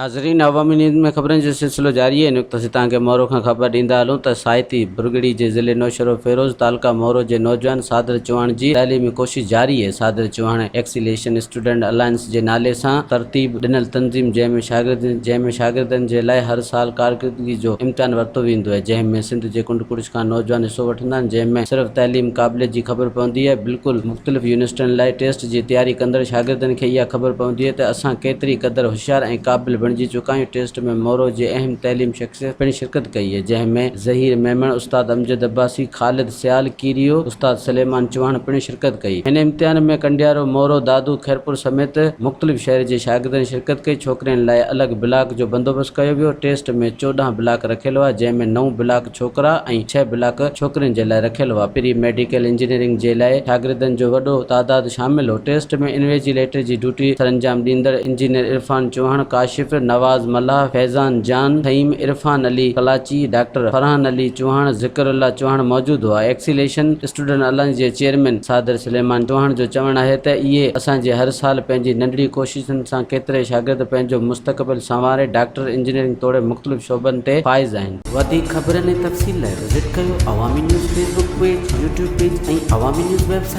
ناظرين عوامي نيوز ۾ خبرن جو سلسلو جاري آهي. هن وقت اسين توهان کي مورو کان خبر ڏيندا هلون ته ساهتي برگڙي جي ضلعي نوشهروفيروز تعلقه مورو جي نوجوان صادر چوهاڻ جي تعليمي ڪوشش جاري آهي. صادر چوهاڻ ايڪسيليشن اسٽوڊنٽ الائنس جي نالي سان ترتيب ڏنل تنظيم جنهن ۾ شاگردن جنهن ۾ شاگردن جي لاء هر سال ڪارڪردگي جو امتحان ورتو ويندو آهي جنهن ۾ سنڌ جي ڪنڊ ڪڙڇ کان نوجوان حصو وٺندا آهن جنهن ۾ صرف تعليم قابليت جي خبر پوندي آهي بلڪل مختلف يونيورسٽين لاء ٽيسٽ جي تياري ڪندڙ شاگردن کي اها خبر پوندي آهي ته اسان ڪيتري قدر هوشيار ۽ قابل بڻجي چڪا آهيون. ٽيسٽ ۾ مورو جي اهم تعليم شخصيت پڻ شرڪت ڪئي آهي، جنهن ۾ ظهير ميمڻ، استاد امجد عباسي، خالد سيال، ڪيريو، استاد سليمان چوهاڻ پڻ شرڪت ڪئي. هن امتحان ۾ ڪنڊيارو، مورو، دادو، خيرپور سميت مختلف شهر جي شاگردن شرڪت ڪئي. ڇوڪرين لاء الڳ بلاڪ جو بندوبست ڪيو ويو. ٽيسٽ ۾ 14 بلاڪ رکيل هئا، جنهن ۾ نو بلاڪ ڇوڪرا ۽ ڇهه بلاڪ ڇوڪرين جي لاء رکيل هئا. پري ميڊيڪل انجنيئرنگ جي لاء شاگردن جو وڏو تعداد شامل هو. ٽيسٽ ۾ انويجيليٽر جي ڊيوٽي سرانجام ڏيندڙ انجنيئر عرفان چوهاڻ، ڪاشف نواز ملاح، فيضان جان ٿهيم، عرفان علي ڪلاچي، ڊاڪٽر فرحان علي چوهاڻ، ذڪر الله چوهاڻ موجود هئا. ايڪسيليشن اسٽوڊنٽ الائنس جي چيئرمين صادر سليمان چوهاڻ جو چوڻ آهي ته اهي اسان جي هر سال پنهنجي ننڍڙي ڪوششن سان ڪيترائي شاگرد پنهنجو مستقبل سنواري ڊاڪٽر، انجنيئرنگ توڙي مختلف شعبن تي فائز آهن. وڌيڪ خبرن ۽ تفصيل لاء وزٽ ڪيو Awami news Facebook page, YouTube page ۽ Awami news website.